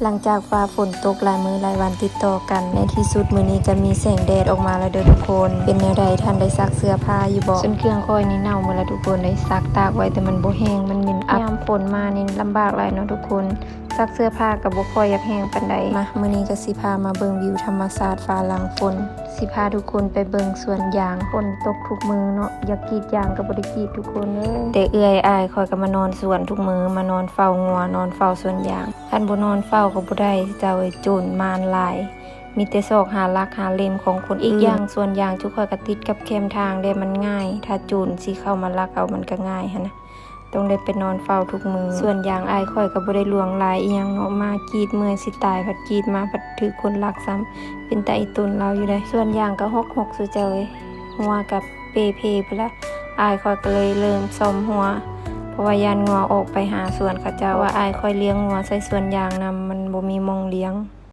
ຫຼັງຈາກຟ້າຝົນຕົກຫຼາຍມື້ຫຼາຍວັນຕິດຕໍ່ກັນ, ໃນທີ່ສຸດມື້ນີ້ກໍມີແສງແດດອອກມາແລ້ວເດີທຸກຄົນ. ເປັນແນວໃດ, ທ່ານໄດ້ຊັກເສື້ອຜ້າຢູ່ບໍ່? ສ່ວນເຄື່ອງຂ້ອຍນີ້ເນົ່າໝົດແລ້ວທຸກຄົນເອີຍ, ຊັກຕາກໄວ້ແຕ່ມັນບໍ່ແຫ້ງ, ມັນເໝັນອັບ. ຍາມຝົນມານີ້ລຳບາກຫຼາຍເນາະທຸກຄົນ, ຊັກເສື້ອຜ້າກໍບໍ່ຄ່ອຍຢາກແຫ້ງປານໃດ. ມາ, ມື້ນີ້ກໍຊິພາມາເບິ່ງວິວທຳມະຊາດຟ້າຫຼັງຝົນ, ຊິພາທຸກຄົນໄປເບິ່ງສວນຢາງ. ຝົນຕົກທຸກມື້ເນາະ, ຢາກກຣີດຢາງກໍບໍ່ໄດ້ກຣີດທຸກຄົນເອີຍ. ແຕ່ເອື້ອຍອ້າຍຂ້ອຍກໍມານອນສວນທຸກມື້, ມານອນເຝົ້າງົວ, ນອນເຝົ້າສວນຢາງ. ຄັນບໍ່ນອນເຝົ້າກໍບໍ່ໄດ້ເຈົ້າເອີຍ, ໂຈນມານຫຼາຍ, ມີແຕ່ຊອກຫາລັກຫາເຫຼັ້ມຂອງຄົນອື່ນ. ອີກຢ່າງສວນຢາງຈຸຂ້ອຍກໍຕິດກັບແຄມທາງແດ່, ມັນງ່າຍ, ຖ້າໂຈນຊິເຂົ້າມາລັກເອົາມັນກໍງ່າຍຫັ້ນນະ, ຕ້ອງໄດ້ໄປນອນເຝົ້າທຸກມື້. ສວນຢາງອ້າຍຂ້ອຍກໍບໍ່ໄດ້ຫຼວງຫຼາຍອີ່ຫຍັງເນາະ, ມາກຣີດເມື່ອຍຊິຕາຍ, ພັດກຣີດມາພັດຖືກຄົນລັກຊ້ຳ, ເປັນຕາອີ່ຕົນລາວຢູ່ໃດ໋. ສວນຢາງກໍຮົກໆ ສູ່ເຈົ້າເອີຍ, ຮົ້ວກັບເປ່ເພພຸ້ນລະ. ອ້າຍຂ້ອຍກໍເລີຍເລີ່ມສ້ອມຮົ້ວ ເພາະວ່າຢ້ານງົວອອກໄປຫາສວນເຂົາເຈົ້າ, ເພາະວ່າອ້າຍຂ້ອຍລ້ຽງງົວໃສ່ສວນຢາງນຳ, ມັນບໍ່ມີໝ່ອງລ້ຽງ.